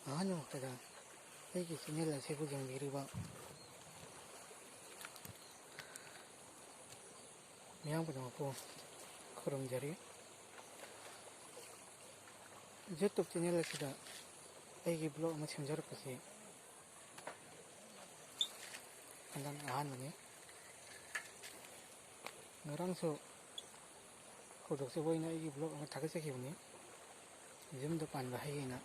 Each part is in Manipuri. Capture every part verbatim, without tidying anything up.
ꯑꯍꯥꯟꯕꯃꯛꯇꯗ ꯑꯩꯒꯤ ꯆꯦꯅꯦꯜ ꯑꯁꯤꯕꯨ ꯌꯦꯡꯕꯤꯔꯤꯕ ꯃꯤꯌꯥꯝ ꯄꯨꯝꯅꯃꯛꯄꯨ ꯈꯨꯔꯨꯝꯖꯔꯤ꯫ YouTube ꯆꯦꯅꯦꯜ ꯑꯁꯤꯗ ꯑꯩꯒꯤ ꯕ꯭ꯂꯣꯒ ꯑꯃ ꯁꯦꯝꯖꯔꯛꯄꯁꯤ ꯍꯟꯗꯛ ꯑꯍꯥꯟꯕꯅꯤ꯫ ꯉꯔꯥꯡꯁꯨ ꯍꯧꯗꯣꯛꯆꯕ ꯑꯣꯏꯅ ꯑꯩꯒꯤ ꯕ꯭ꯂꯣꯒ ꯑꯃ ꯊꯥꯒꯠꯆꯈꯤꯕꯅꯤ, ꯌꯨꯝꯗ ꯄꯥꯟꯕ ꯍꯩ ꯍꯥꯏꯅ꯫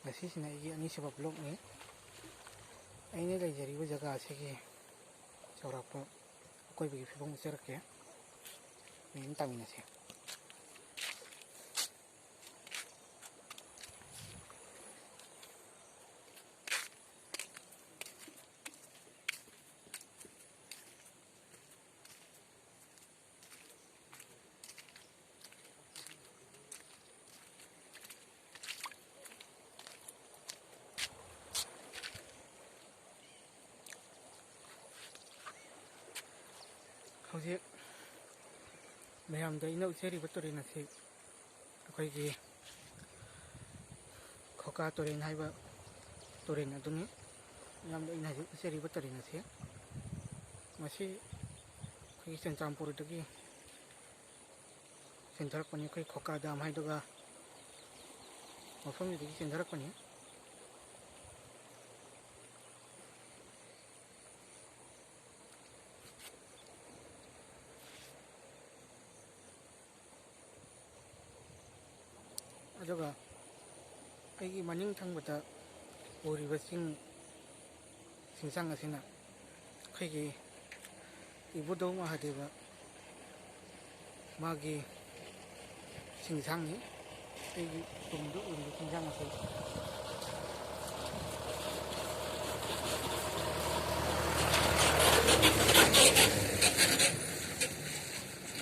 ꯉꯁꯤꯁꯤꯅ ꯑꯩꯒꯤ ꯑꯅꯤꯁꯨꯕ ꯕ꯭ꯂꯣꯒꯅꯤ꯫ ꯑꯩꯅ ꯂꯩꯖꯔꯤꯕ ꯖꯒꯥ ꯑꯁꯤꯒꯤ ꯆꯥꯎꯔꯥꯛꯄ ꯑꯀꯣꯏꯕꯒꯤ ꯐꯤꯕꯝ ꯎꯠꯆꯔꯛꯀꯦ, ꯃꯌꯥꯝ ꯇꯥꯃꯤꯟꯅꯁꯦ꯫ ꯍꯧꯖꯤꯛ ꯃꯌꯥꯝꯗ ꯑꯩꯅ ꯎꯠꯆꯔꯤꯕ ꯇꯨꯔꯦꯜ ꯑꯁꯤ ꯑꯩꯈꯣꯏꯒꯤ ꯈꯣꯀꯥ ꯇꯨꯔꯦꯜ ꯍꯥꯏꯕ ꯇꯨꯔꯦꯜ ꯑꯗꯨꯅꯤ꯫ ꯃꯌꯥꯝꯗ ꯑꯩꯅ ꯍꯧꯖꯤꯛ ꯎꯠꯆꯔꯤꯕ ꯇꯨꯔꯦꯜ ꯑꯁꯤ, ꯃꯁꯤ ꯑꯩꯈꯣꯏꯒꯤ ꯆꯨꯔꯆꯥꯟꯄꯨꯔꯗꯒꯤ ꯆꯦꯟꯊꯔꯛꯄꯅꯤ꯫ ꯑꯩꯈꯣꯏ ꯈꯣꯀꯥ ꯗꯥꯝ ꯍꯥꯏꯗꯨꯒ ꯃꯐꯝꯁꯤꯗꯒꯤ ꯆꯦꯟꯊꯔꯛꯄꯅꯤ꯫ ꯑꯗꯨꯒ ꯑꯩꯒꯤ ꯃꯅꯤꯡ ꯊꯪꯕꯗ ꯎꯔꯤꯕ ꯆꯤꯡ, ꯆꯤꯡꯁꯥꯡ ꯑꯁꯤꯅ ꯑꯩꯈꯣꯏꯒꯤ ꯏꯕꯨꯙꯧ ꯃꯍꯥꯗꯦꯕ ꯃꯥꯒꯤ ꯆꯤꯡꯁꯥꯡꯅꯤ꯫ ꯑꯩꯒꯤ ꯇꯨꯡꯗ ꯎꯔꯤꯕ ꯆꯤꯡꯁꯥꯡ ꯑꯁꯤ꯫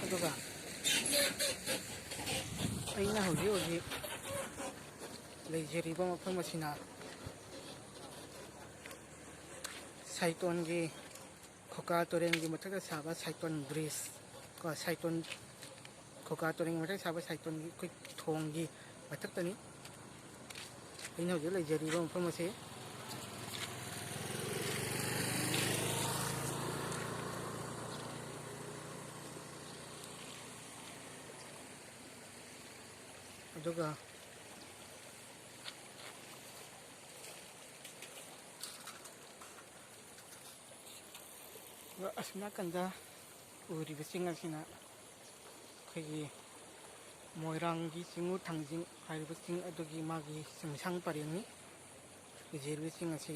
ꯑꯗꯨꯒ ꯑꯩꯅ ꯍꯧꯖꯤꯛ ꯍꯧꯖꯤꯛ ꯂꯩꯖꯔꯤꯕ ꯃꯐꯝ ꯑꯁꯤꯅ ꯁꯥꯏꯇꯣꯟꯒꯤ, ꯈꯣꯀꯥ ꯇꯨꯔꯦꯜꯒꯤ ꯃꯊꯛꯇ ꯁꯥꯕ ꯁꯥꯏꯇꯣꯟ ꯕ꯭ꯔꯤꯖ ꯀꯣ, ꯁꯥꯏꯇꯣꯟ, ꯈꯣꯀꯥ ꯇꯨꯔꯦꯜꯒꯤ ꯃꯊꯛꯇ ꯁꯥꯕ ꯁꯥꯏꯇꯣꯟꯒꯤ ꯑꯩꯈꯣꯏ ꯊꯣꯡꯒꯤ ꯃꯊꯛꯇꯅꯤ꯫ ꯑꯩꯅ ꯍꯧꯖꯤꯛ ꯂꯩꯖꯔꯤꯕ ꯃꯐꯝ ꯑꯁꯤ꯫ ꯑꯗꯨꯒ ꯑꯁꯤ ꯅꯥꯀꯟꯗ ꯎꯔꯤꯕ ꯆꯤꯡ ꯑꯁꯤꯅ ꯑꯩꯈꯣꯏꯒꯤ ꯃꯣꯏꯔꯥꯡꯒꯤ ꯆꯤꯡꯉꯨ ꯊꯥꯡꯖꯤꯡ ꯍꯥꯏꯔꯤꯕ ꯆꯤꯡ ꯑꯗꯨꯒꯤ ꯃꯥꯒꯤ ꯆꯤꯡꯁꯥꯡ ꯄꯔꯦꯡꯅꯤ꯫ ꯎꯖꯤꯔꯕꯤ ꯆꯤꯡ ꯑꯁꯤ꯫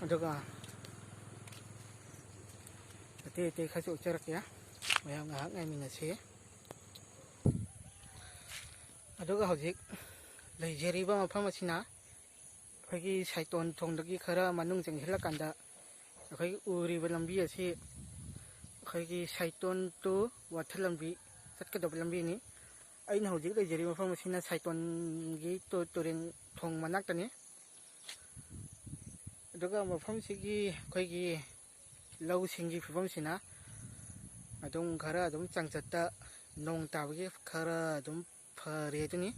ꯑꯗꯨꯒ ꯑꯇꯩ ꯑꯇꯩ ꯈꯔꯁꯨ ꯎꯠꯆꯔꯛꯀꯦ, ꯃꯌꯥꯝ ꯉꯥꯏꯍꯥꯛ ꯉꯥꯏꯃꯤꯟꯅꯁꯤ꯫ ꯑꯗꯨꯒ ꯍꯧꯖꯤꯛ ꯂꯩꯖꯔꯤꯕ ꯃꯐꯝ ꯑꯁꯤꯅ ꯑꯩꯈꯣꯏꯒꯤ ꯁꯥꯏꯇꯣꯟ ꯊꯣꯡꯗꯒꯤ ꯈꯔ ꯃꯅꯨꯡ ꯆꯪꯁꯤꯜꯂꯀꯥꯟꯗ ꯑꯩꯈꯣꯏꯒꯤ ꯎꯔꯤꯕ ꯂꯝꯕꯤ ꯑꯁꯤ ꯑꯩꯈꯣꯏꯒꯤ ꯁꯥꯏꯇꯣꯟ to ꯋꯥꯊꯜ ꯂꯝꯕꯤ ꯆꯠꯀꯗꯕ ꯂꯝꯕꯤꯅꯤ꯫ ꯑꯩꯅ ꯍꯧꯖꯤꯛ ꯂꯩꯖꯔꯤꯕ ꯃꯐꯝ ꯑꯁꯤꯅ ꯁꯥꯏꯇꯣꯟꯒꯤ ꯇꯨ-, ꯇꯨꯔꯦꯟ ꯊꯣꯡ ꯃꯅꯥꯛꯇꯅꯤ꯫ ꯑꯗꯨꯒ ꯃꯐꯝꯁꯤꯒꯤ ꯑꯩꯈꯣꯏꯒꯤ ꯂꯧꯁꯤꯡꯒꯤ ꯐꯤꯕꯝꯁꯤꯅ ꯑꯗꯨꯝ ꯈꯔ ꯑꯗꯨꯝ ꯆꯥꯡꯆꯠꯇ ꯅꯣꯡ ꯇꯥꯕꯒꯤ ꯈꯔ ꯑꯗꯨꯝ ꯐꯔꯦ ꯑꯗꯨꯅꯤ꯫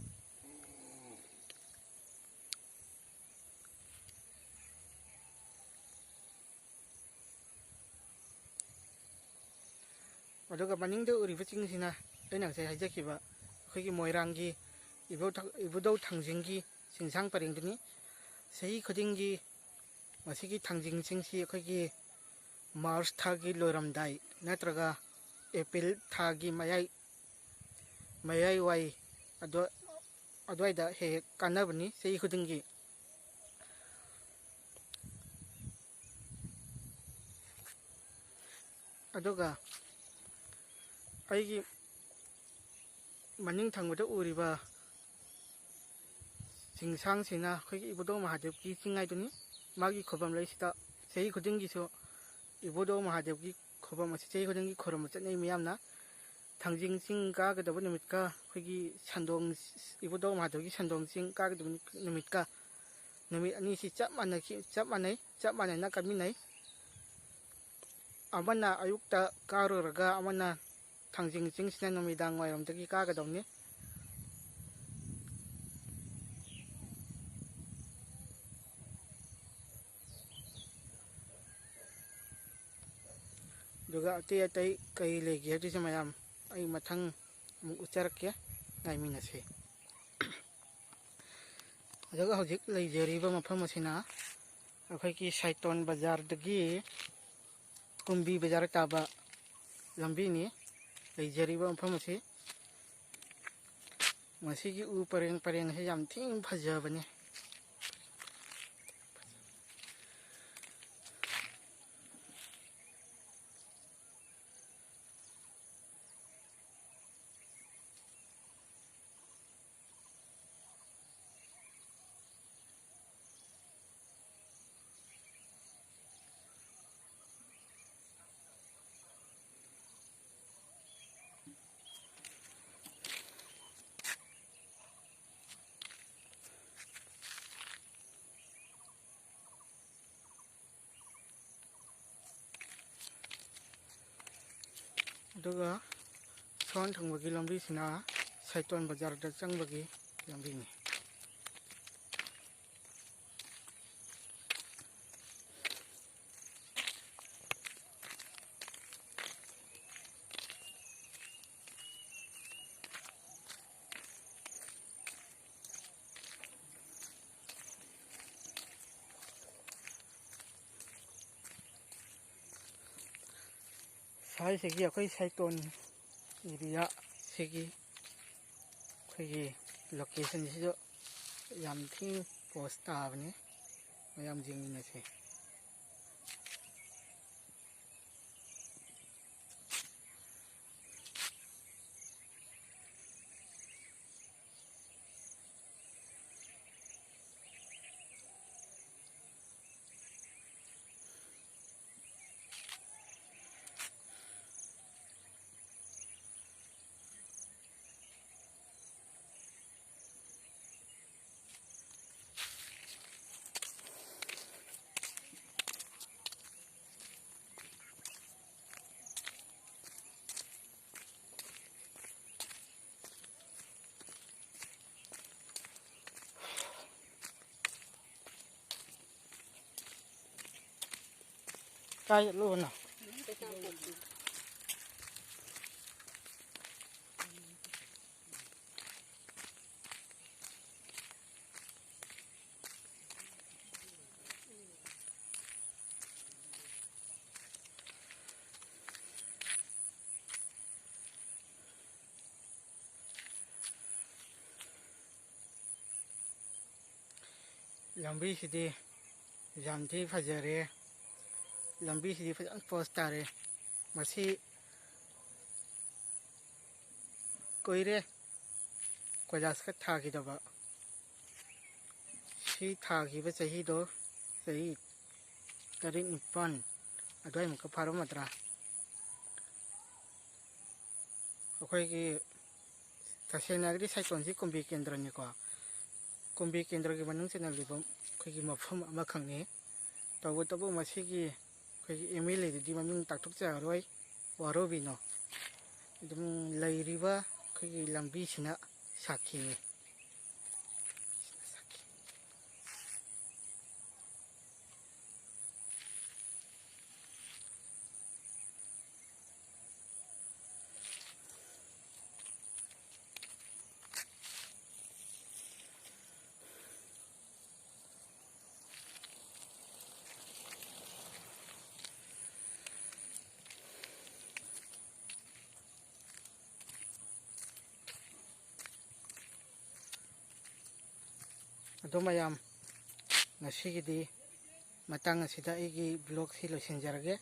ꯑꯗꯨꯒ ꯃꯅꯤꯡꯗ ꯎꯔꯤꯕ ꯆꯤꯡꯁꯤꯅ ꯑꯩꯅ ꯉꯁꯥꯏ ꯍꯥꯏꯖꯈꯤꯕ ꯑꯩꯈꯣꯏꯒꯤ ꯃꯣꯏꯔꯥꯡꯒꯤ ꯏꯕꯣ-, ꯏꯕꯨꯙꯧ ꯊꯥꯡꯖꯤꯡꯒꯤ ꯆꯤꯡꯁꯥꯡ ꯄꯔꯦꯡꯗꯨꯅꯤ꯫ ꯆꯍꯤ ꯈꯨꯗꯤꯡꯒꯤ ꯃꯁꯤꯒꯤ ꯊꯥꯡꯖꯤꯡꯁꯤꯡꯁꯤ ꯑꯩꯈꯣꯏꯒꯤ ꯃꯥꯔꯆ ꯊꯥꯒꯤ ꯂꯣꯏꯔꯝꯗꯥꯏ ꯅꯠꯇ꯭ꯔꯒ ꯑꯦꯄ꯭ꯔꯤꯜ ꯊꯥꯒꯤ ꯃꯌꯥꯏ, ꯃꯌꯥꯏ ꯋꯥꯏ ꯑꯗꯨ-, ꯑꯗꯨꯋꯥꯏꯗ ꯍꯦꯛ ꯍꯦꯛ ꯀꯥꯟꯅꯕꯅꯤ ꯆꯍꯤ ꯈꯨꯗꯤꯡꯒꯤ꯫ ꯑꯗꯨꯒ ꯑꯩꯒꯤ ꯃꯅꯤꯡ ꯊꯪꯕꯗ ꯎꯔꯤꯕ ꯆꯤꯡꯁꯥꯡꯁꯤꯅ ꯑꯩꯈꯣꯏꯒꯤ ꯏꯕꯨꯙꯧ ꯃꯍꯥꯗꯦꯕꯀꯤ ꯆꯤꯡ ꯍꯥꯏꯗꯨꯅꯤ꯫ ꯃꯥꯒꯤ ꯈꯨꯕꯝ ꯂꯩꯁꯤꯗ ꯆꯍꯤ ꯈꯨꯗꯤꯡꯒꯤꯁꯨ ꯏꯕꯨꯙꯧ ꯃꯍꯥꯗꯦꯕꯀꯤ ꯈꯨꯕꯝ ꯑꯁꯤ ꯆꯍꯤ ꯈꯨꯗꯤꯡꯒꯤ ꯈꯨꯔꯨꯝꯕ ꯆꯠꯅꯩ ꯃꯤꯌꯥꯝꯅ꯫ ꯊꯥꯡꯖꯤꯡ ꯆꯤꯡ ꯀꯥꯒꯗꯕ ꯅꯨꯃꯤꯠꯀ ꯑꯩꯈꯣꯏꯒꯤ ꯁꯟꯗꯣꯡ, ꯏꯕꯨꯙꯧ ꯃꯍꯥꯗꯦꯕꯒꯤ ꯁꯟꯗꯣꯡ ꯆꯤꯡ ꯀꯥꯒꯗꯕ ꯅꯨꯃꯤꯠꯀ ꯅꯨꯃꯤꯠ ꯑꯅꯤꯁꯤ ꯆꯞ ꯃꯥꯟꯅꯈꯤ, ꯆꯞ ꯃꯥꯟꯅꯩ, ꯆꯞ ꯃꯥꯟꯅꯅ ꯀꯥꯃꯤꯟꯅꯩ꯫ ꯑꯃꯅ ꯑꯌꯨꯛꯇ ꯀꯥꯔꯨꯔꯒ ꯑꯃꯅ ꯊꯥꯡꯖꯤꯡ ꯆꯤꯡꯁꯤꯅ ꯅꯨꯃꯤꯗꯥꯡ ꯋꯥꯏꯔꯝꯗꯒꯤ ꯀꯥꯒꯗꯕꯅꯤ꯫ ꯑꯗꯨꯒ ꯑꯇꯩ ꯑꯇꯩ ꯀꯔꯤ ꯂꯩꯒꯦ ꯍꯥꯏꯕꯗꯨꯁꯨ ꯃꯌꯥꯝ ꯑꯩ ꯃꯊꯪ ꯑꯃꯨꯛ ꯎꯠꯆꯔꯛꯀꯦ, ꯉꯥꯏꯃꯤꯟꯅꯁꯤ꯫ ꯑꯗꯨꯒ ꯍꯧꯖꯤꯛ ꯂꯩꯖꯔꯤꯕ ꯃꯐꯝ ꯑꯁꯤꯅ ꯑꯩꯈꯣꯏꯒꯤ ꯁꯥꯏꯇꯣꯟ ꯕꯖꯥꯔꯗꯒꯤ ꯀꯨꯝꯕꯤ ꯕꯖꯥꯔ ꯇꯥꯕ ꯂꯝꯕꯤꯅꯤ꯫ ꯂꯩꯖꯔꯤꯕ ꯃꯐꯝ ꯑꯁꯤ, ꯃꯁꯤꯒꯤ ꯎ ꯄꯔꯦꯡ ꯄꯔꯦꯡ ꯑꯁꯤ ꯌꯥꯝ ꯊꯤꯅ ꯐꯖꯕꯅꯤ꯫ ꯑꯗꯨꯒ ꯁꯣꯝ ꯊꯪꯕꯒꯤ ꯂꯝꯕꯤꯁꯤꯅ ꯁꯥꯏꯇꯣꯟ ꯕꯖꯥꯔꯗ ꯆꯪꯕꯒꯤ ꯂꯝꯕꯤꯅꯤ꯫ ꯍꯥꯏꯁꯤꯒꯤ ꯑꯩꯈꯣꯏ ꯁꯥꯏꯇꯣꯟ ꯑꯦꯔꯤꯌꯥ ꯁꯤꯒꯤ ꯑꯩꯈꯣꯏꯒꯤ ꯂꯣꯀꯦꯁꯟꯁꯤꯁꯨ ꯌꯥꯝ ꯊꯤꯅ ꯄꯣꯁ ꯇꯥꯕꯅꯤ, ꯃꯌꯥꯝ ꯌꯦꯡꯃꯤꯟꯅꯁꯦ꯫ ꯀꯥꯏ ꯆꯠꯂꯨꯕꯅꯣ? ꯂꯝꯕꯤꯁꯤꯗꯤ ꯌꯥꯝ ꯊꯤ ꯐꯖꯔꯦ꯫ ꯂꯝꯕꯤꯁꯤꯗꯤ ꯐꯖꯅ ꯄꯣꯁ ꯇꯥꯔꯦ꯫ ꯃꯁꯤ ꯀꯨꯏꯔꯦ ꯀꯣꯏꯂꯥꯁꯀ ꯊꯥꯈꯤꯗꯕ꯫ ꯁꯤ ꯊꯥꯈꯤꯕ ꯆꯍꯤꯗꯣ ꯆꯍꯤ ꯇꯔꯦꯠ ꯅꯤꯄꯥꯜ ꯑꯗꯨꯋꯥꯏꯃꯨꯛꯀ ꯐꯥꯔꯝꯃꯗ꯭ꯔꯥ꯫ ꯑꯩꯈꯣꯏꯒꯤ ꯇꯁꯦꯡꯅ ꯍꯥꯏꯔꯒꯗꯤ ꯁꯥꯏꯇꯣꯟꯁꯤ ꯀꯨꯝꯕꯤ ꯀꯦꯟꯗ꯭ꯔꯅꯤꯀꯣ꯫ ꯀꯨꯝꯕꯤ ꯀꯦꯟꯗ꯭ꯔꯒꯤ ꯃꯅꯨꯡ ꯆꯟꯅ ꯂꯩꯕ ꯑꯩꯈꯣꯏꯒꯤ ꯃꯐꯝ ꯑꯃꯈꯛꯅꯤ꯫ ꯇꯧꯕꯇꯕꯨ ꯃꯁꯤꯒꯤ ꯑꯩꯈꯣꯏꯒꯤ ꯑꯦꯝ ꯑꯦꯜ ꯑꯦꯗꯗꯤ ꯃꯃꯤꯡ ꯇꯥꯛꯊꯣꯛꯆꯔꯔꯣꯏ, ꯋꯥꯔꯧꯕꯤꯅꯣ꯫ ꯑꯗꯨꯝ ꯂꯩꯔꯤꯕ ꯑꯩꯈꯣꯏꯒꯤ ꯂꯝꯕꯤꯁꯤꯅ ꯁꯥꯈꯤꯅꯤ꯫ ꯑꯗꯣ ꯃꯌꯥꯝ, ꯉꯁꯤꯒꯤꯗꯤ ꯃꯇꯥꯡ ꯑꯁꯤꯗ ꯑꯩꯒꯤ vlogꯁꯤ ꯂꯣꯏꯁꯤꯟꯖꯔꯒꯦ꯫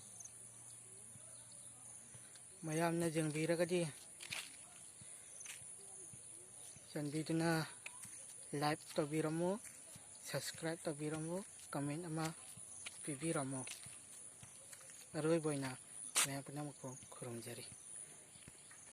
ꯃꯌꯥꯝꯅ ꯌꯦꯡꯕꯤꯔꯒꯗꯤ ꯆꯥꯟꯕꯤꯗꯨꯅ like ꯇꯧꯕꯤꯔꯝꯃꯨ, subscribe ꯇꯧꯕꯤꯔꯝꯃꯨ, comment ꯑꯃ ꯄꯤꯕꯤꯔꯝꯃꯨ꯫ ꯑꯔꯣꯏꯕ ꯑꯣꯏꯅ ꯃꯌꯥꯝ ꯄꯨꯝꯅꯃꯛꯄꯨ ꯈꯨꯔꯨꯝꯖꯔꯤ꯫